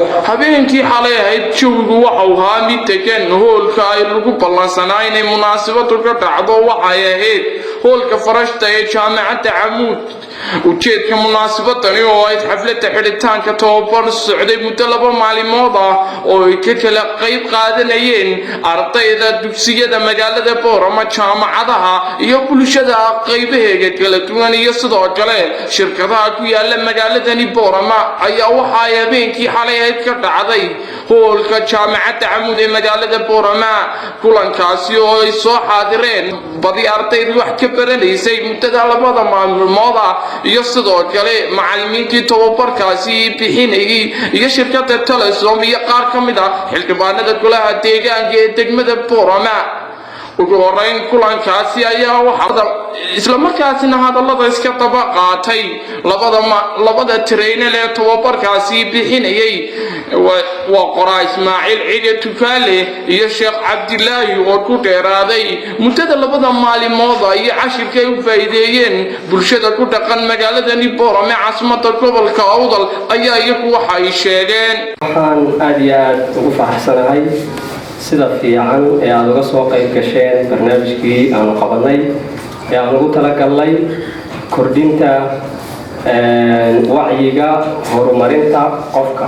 Habeenkii xalay ahayd jawigu waxau ahaa mid degan. Hoolka ay lagu ballansanaa inay munaasabadu ka dhacdo waxay ahayd hoolka farashta ee Jaamacadda Camuud. Ujeedka munaasabadani oo ahayd xafladda xidhitaanka tababar socday muddo 2 maalimood ah oo ay ka kala qayb qaadanayeen ardayda dugsiyada magaalada Boorama, jaamacadaha iyo bulshada qaybaheega kala duwan, iyo sidoo kale shirkadaha ku yaala magaaladani Boorama, ayaa waxa ay habeenkii xalay ahayd ka dhacday hoolka Jaamacadda Camuud ee magaalada Boorama. Kulankaasi oo ay soo xaadireen badi ardaydii wax ka baranaysay muddada labada maalmood ah, iyo sidoo kale macallimiintii tababarkaasi bixinayay, iyo shirkadda Telesom, iyo qaar ka mid ah xildhibaanada golaha deegaanka ee degmada Boorama. Ugu horeyn kulankaasi ayaa waxaa islamarkaasina hadallada iska daba qaatay labada trainer ee tababarkaasi bixinayay, waa qoraa Ismaaciil Cige Tukaale iyo Sheekh Cabdilaahi, oo ku dheeraaday muddada labada maalimooda iyo cashirka ay u faa'iideeyeen bulshada ku dhaqan magaaladani Boorame, caasimada gobolka Awdal. Ayaa iyagu waxa ay sheegeen: Waxaan aada iyo aada ugu faraxsanahay sida fiican ee aada uga soo qayb gasheen barnaamijkii aanu qabanay ee aan ugu talagalnay kordhinta wacyiga horumarinta qofka.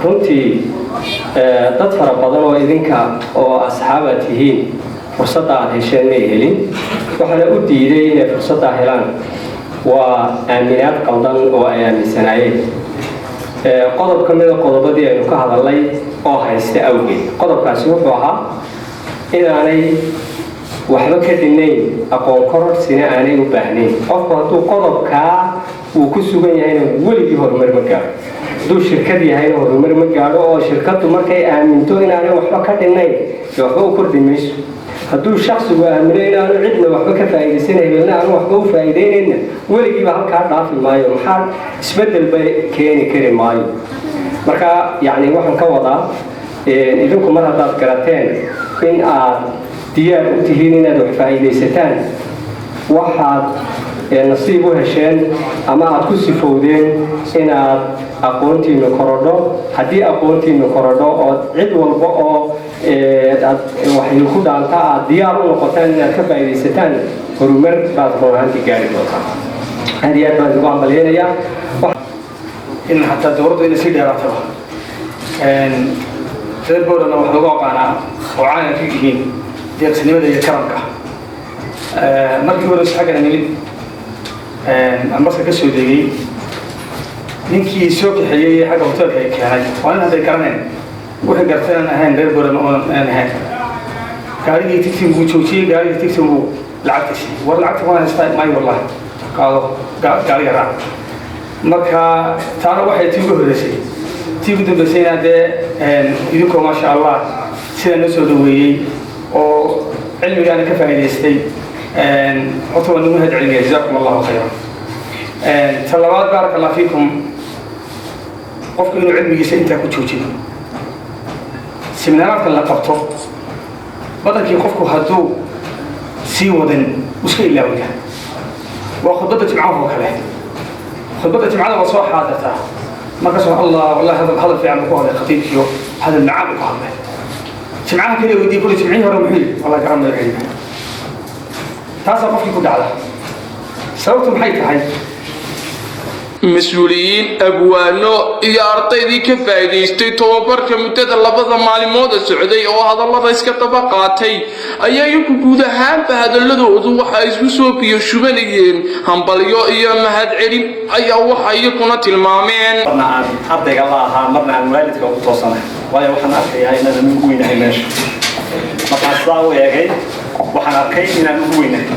Runtii dad fara badan oo idinka oo asxaabaad tihiin fursadda aada hesheen may helin. Waxaana u diiday inay fursaddaa helaan waa aaminaad qaldan oo ay aaminsanaayeen qodob ka mida qodobadii aynu ka hadalnay oo haysta awgeed. Qodobkaasi wuxuu ahaa inaanay waxba ka dhinayn, aqoon kororsina aanay u baahnayn. Qofku hadduu qodobkaa uu ku sugan yahayna, weligii horumar ma gaadho. Hadduu shirkad yahayna, horumar ma gaadho, oo shirkaddu markay aaminto inaanay waxba ka dhinayn dee waxba u kordhi mayso. Hadduu shaksigu aamino inaanu cidna waxba ka faa'iidaysan, hebelna aanu waxba u faa'iidaynayna, weligiiba halkaa dhaafi maayo, maxaa isbeddel bay keeni kari maayo. Marka yacni waxaan ka wadaa, idinku mar haddaad garateen in aad diyaar u tihiin inaad wax faa'iidaysataan, waxaad nasiib u hesheen ama aad ku sifowdeen inaad aqoontiinu korodho. Haddii aqoontiinu korodho oo cid walba oo waxay ku dhaantaa aad diyaar u noqotaan inaad ka faa'iidaysataan, horumar baad run ahaantii gaari doontaan. Aad iyo aad baan idigu hambalyaynayaa. In xataa dowladdu inay sii dheeraataba. Reer Boorana waxaa lagu aqaanaa oo caan ka yihiin deeqsinimada iyo karamka. Markii hore xaggana nimid, ambaska ka soo degay, ninkii soo kaxeeyey xagga hoteelka ay keenay waa nin hadday garaneen wixii gartay inaan ahayn reer Boorama oonan ahayn. Gaarigii tigtin buu joojiyey, gaarigii tigtin buu lacagta siiyey. "War lacagta waan haystaa." "May, wallahi, qaado gaariga, raac." Marka taana waxay tii ugu horreysay. Tii ugu dambeysayna dee idinkoo maasha Allah sidaa noo soo dhaweeyey oo cilmigaana ka faa'iidaystay, horta waan nagu mahad celinaya, jazaakum Allahu khayran. Ta labaad, baaraka Allah fiikum, qofku inuu cilmigiisa intaa ku joojiyo. Seminaaraadkan la qabto badankii qofku hadduu sii wadan iska ilaawaya. Waa khudbadda jimcaha oo kale. Khudbadda jimcada waa soo xaadirtaa, markaasoo Allah, wallahi, hadal hadal fiican buu ku hadlay khatiibkiyo, hadal macaan buu ku hadlay. Jimcaha kaliya weydiiyey kulli, jimcihii hore muxuu yidhi? "Wallahi garan mayo." Xidhiidha taasaa qofkii ku dhacda. Sababtu maxay tahay? Mas-uuliyiin, abwaano iyo ardaydii ka faa'iidaystay tobabarka muddada labada maalimooda socday oo hadallada iska daba qaatay ayaa iyagu guud ahaanba hadalladoodu waxa ay isku soo biyo shubanayeen hambalyo iyo mahadcelin. Ayaa waxa iyaguna tilmaameen: Marna aan ardayga la ahaa, marna aan waalidka ugu toosanahay, waayo waxaan arkayaa inaanan ugu weynahay meesha. Markaan sidaa u eegay, waxaan arkay inaan ugu weynahay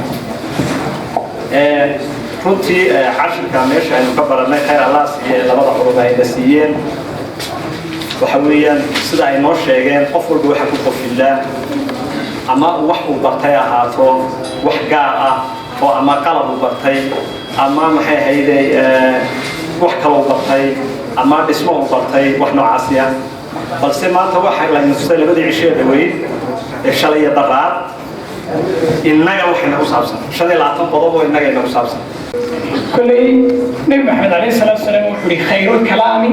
runtii. Cashirka meesha aynu ka barannay, khayr Allah siiye labada culum ayna siiyeen, waxa weeyaan sida ay noo sheegeen, qof walba waxa ku qofilaa ama wax uu bartay ahaato wax gaar ah oo ama qalab uu bartay ama maxay ahayde wax kaloo bartay ama dhismo uu bartay, wax noocaasi ah. Balse maanta waxa layna tusay labadii cishee dhaweyd ee shalay iyo daraar innaga waxay nagu saabsan 25 qodob oo innaga inagu saabsan. Kolley Nebi Maxamed calayhi salaatu wasalaam wuxuu yihi: "Khayru lkalaami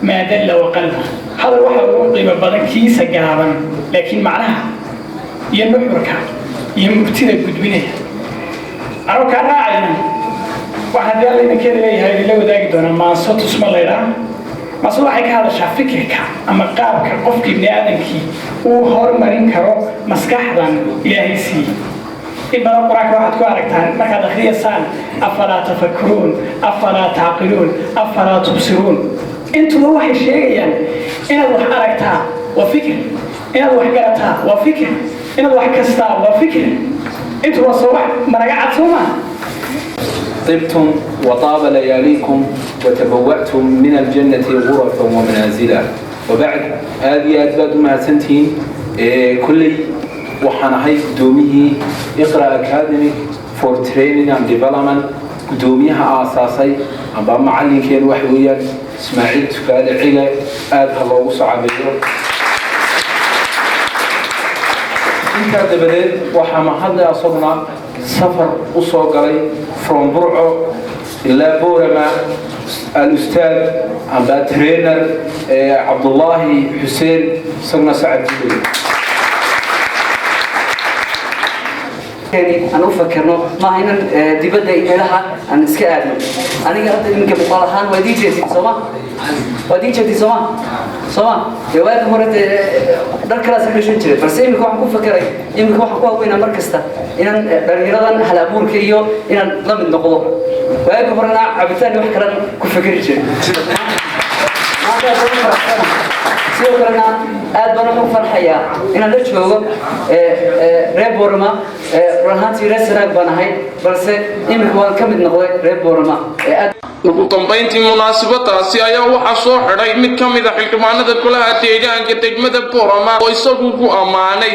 maa Dalla waqalla. Hadal waxa ugu qiimo badan kiisa gaaban, laakiin macnaha iyo nuxurka iyo murtida gudbinaya. Anoo kaa raacayna, waxaan haddii Alla idinkeeda leeyahay idinla wadaagi doonaa maanso tusmo laydhaa. Maanso waxay ka hadashaa fikirka ama qaabka qofkii bini aadamkii uu horumarin karo maskaxdan Ilaahay siiyey. In badan Qur-aanka waxaad ku aragtaan markaad akhriyaysaan: "Afalaa tafakkaruun, afalaa tacqiluun, afalaa tubsiruun." Intuba waxay sheegayaan inaad wax aragtaa waa fikir, inaad wax garataa waa fikir, inaad wax kastaa waa fikir. Intuba soo wax maraga cad soo maaha? طبتم وطاب لياليكم وتبوأتم من الجنة غرفا ومنازلا. وبعد، aad iyo aad baad u mahadsantihiin. Kulley waxaan ahay guddoomiyihii Iqra Academy for Training and Development. Guddoomiyaha aasaasay amba macallinkeen waxa weeyaan Ismaaciil Tukaale Cige. Aad ha loogu socabeeyo. Intaa dabadeed, waxaa mahadle asaguna safar u soo galay from Burco ilaa Boorama al-ustaad amba trainer Cabdullaahi Xuseen, isaguna sacad buuley. Aan u fakerno, maaha inaan dibadda iyo meelaha aan iska aadno. Aniga hadda iminka muuqaal ahaan waa idiin jeedin, sooma? Waa idiin jeedin, sooma? Sooma dee waagi hore dee dhar kalaas gashan jiray, balse iminka waxaan ku fakeray, iminka waxaan ku haweynaa mar kasta inaan dhalinyaradan hal abuurka iyo inaan la mid noqdo. Waagi horena cabitaan iyo wax kalan ku fakeri jiray. Maanta aad baan u faraxsanahay. Sidoo kalena aad baan ugu farxayaa inaan la joogo reer Boorama. Run ahaantii reer Sanaag baan ahay, balse iminka waan ka mid noqday reer Boorama. Aad Ugu dambayntii, munaasabadaasi ayaa waxaa soo xidhay mid ka mid a xildhibaanada golaha deegaanka degmada Borama, oo isagu ku ammaanay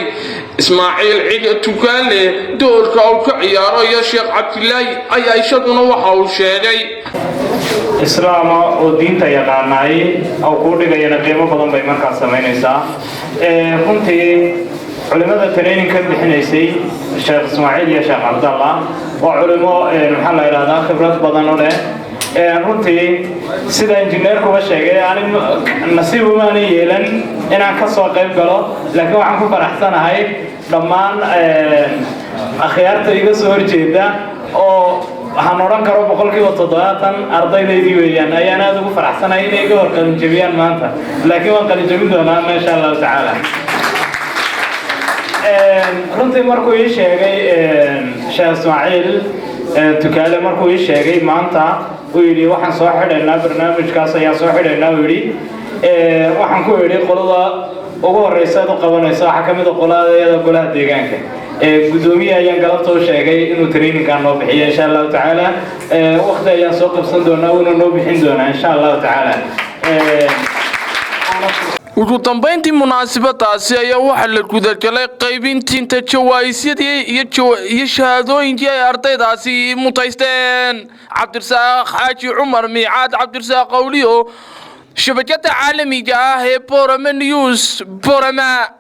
Ismaaciil Cige Tukaale doorka uu ka ciyaaro, iyo Sheekh Cabdilaahi ayaa isaguna waxa uu sheegay: Islaama oo diinta yaqaanaay oo kuu dhigayana qiimo badan bay markaas samaynaysaa. Runtii culimmada training ka bixinaysay, Sheekh Ismaaciil iyo Sheekh Cabdallah, waa culimo, maxaa la yidhahdaa, khibrad badan u leh. Runtii sida injineerkuba sheegay, ani nasiib umaanan yeelan inaan ka soo qayb galo, laakiin waxaan ku faraxsanahay dhammaan akhyaarta iga soo horjeeda, oo waxaan odhan karo 70% ardaydaydii weeyaan, ayaan aada ugu faraxsanahay inay iga hor qalinjabiyaan maanta, laakiin waan qalinjabin doonaa insha Allahu tacaala. Runtii markuu ii sheegay Sheekh Ismaaciil Tukaale, markuu ii sheegay maanta, uu yidhi waxaan soo xidhaynaa barnaamijkaas ayaan soo xidhaynaa, uu yidhi, waxaan ku idhi qolada ugu horeysa aad u qabanayso waxaa ka mid a qoladayada golaha deegaanka. Guddoomiye ayaan galabta u sheegay inuu training-kan noo bixiyo insha Allahu tacaala. Waqti ayaan soo qabsan doonaa, wuuna noo bixin doonaa insha Allahu tacaala. Ugu dambayntii, munaasabadaasi ayaa waxaa la gudagalay qaybintiinta jawaa'isyadii iyo shahaadooyinkii ay ardaydaasi mutaysteen. Cabdirasaaq Xaaji Cumar Miicaad, Cabdirasaaq Qawliyo, shabakada caalamiga ah ee Borama News, Borama.